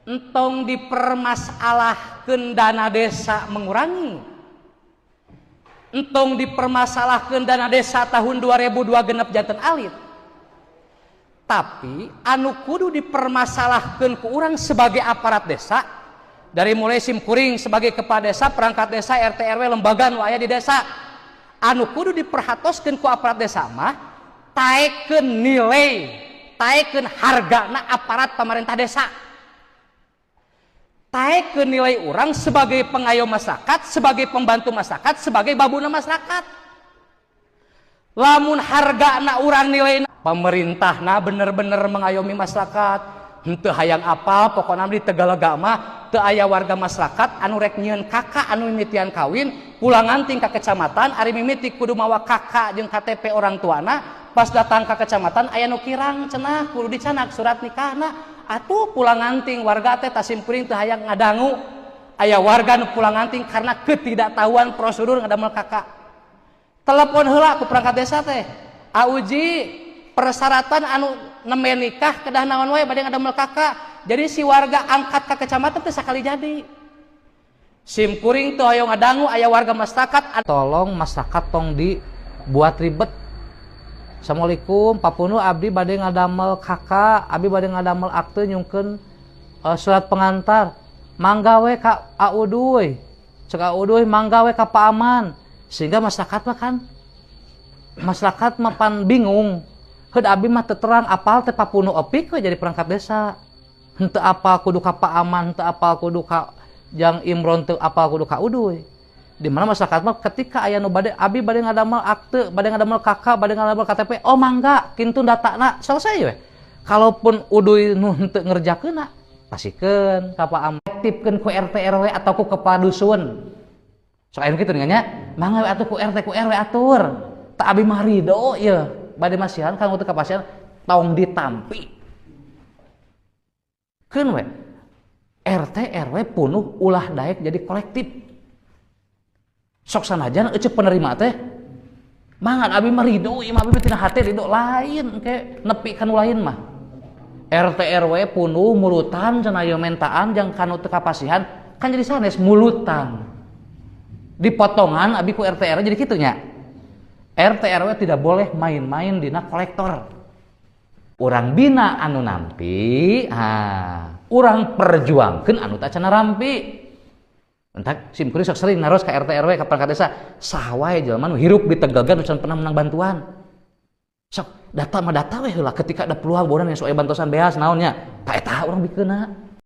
Entong dipermasalahkeun dana desa mengurangi. Entong dipermasalahkeun dana desa tahun 2002 genep janten alit. Tapi anu kudu dipermasalahkeun ku urang sebagai aparat desa, dari mulai simkuring sebagai kepala desa, perangkat desa, RT RW, lembaga nu aya di desa, anu kudu diperhatoskeun ku aparat desa mah taekeun nilai, taekeun hargana aparat pemerintah desa. Taekeun nilai urang sebagai pengayom masyarakat, sebagai pembantu masyarakat, sebagai babuna masyarakat. Lamun hargana urang nilai pemerintahna bener-bener mengayomi masyarakat, henteu hayang apal pokona di Tegalega mah teu aya warga masyarakat anu rek nyieun KK anu mimitian kawin pulang anting ka kecamatan, ari mimiti kudu mawa KK jeung KTP orang tuana, pas datang ka kecamatan aya nu kirang cenah kudu dicanak surat nikahna. Atuh pulang anting warga teh tasimkuring teu hayang ngadangu aya warga nu pulang anting karena ketidaktahuan prosedur ngadamel KK. Telepon heula ku perangkat desa teh, auji persyaratan anu nembe nikah kedah naon wae bade ngadamel KK. Jadi si warga angkat ka kecamatan teh sakali jadi. Simkuring teu hoyong ngadangu aya warga masyarakat, tolong masyarakat tong dibuat ribet. Assalamualaikum Pak Punu, abdi bade ngadamel KK, abdi bade ngadamel akte nyungkeun surat pengantar. Mangga we ka Auduy. Cek Auduy mangga we ka Pak Aman. Sehingga masyarakat mah kan masyarakat mah pan bingung. Heud abdi mah teu terang apal teh Pak Punu opik we jadi perangkat desa. Henteu apal kudu ka Pak Aman, henteu apal kudu ka Jang Imron, teu apal kudu ka Uduy. Di mana masyarakat mah ketika aya nu bade abi bade ngadamel akte, bade ngadamel KK, bade ngadamel KTP, oh mangga kintun datana selesai we. Kalaupun Uduy nu henteu ngerjakeunna, pasikeun ka Pak Aman, aktifkeun ku RT RW atau ku kepala dusun. Sok aya nu kitu nya, mangga we atuh ku RT ku RW atur. Tak abi mah ridho ieu, bade masihan kanggo teu kapasihan tong ditampi. Keun we. RT RW punuh ulah daek jadi kolektif. Sok sanajan eceu penerima teh mangan abi mah ridho ieu mah abi tina hate ridho lain ke nepi kanu lain mah. RT RW punuh mulutan cenah ieu mentaan jang kanu teu kapasihan kan jadi sanes mulutan. Dipotongan abi ku RT RW jadi kitu nya. RT RW tidak boleh main-main dina kolektor. Urang bina anu nampi, ha, urang perjuangkeun anu teu acan rampi. Entah sim kuring sok sering naros ka RT RW ka perangkat desa, saha wae jelema nu hirup di Tegalga nu can pernah menang bantuan. Sok data mah data we heula ketika ada peluang bodan yang soal bantosan beas naon nya, ta eta urang bikeunna.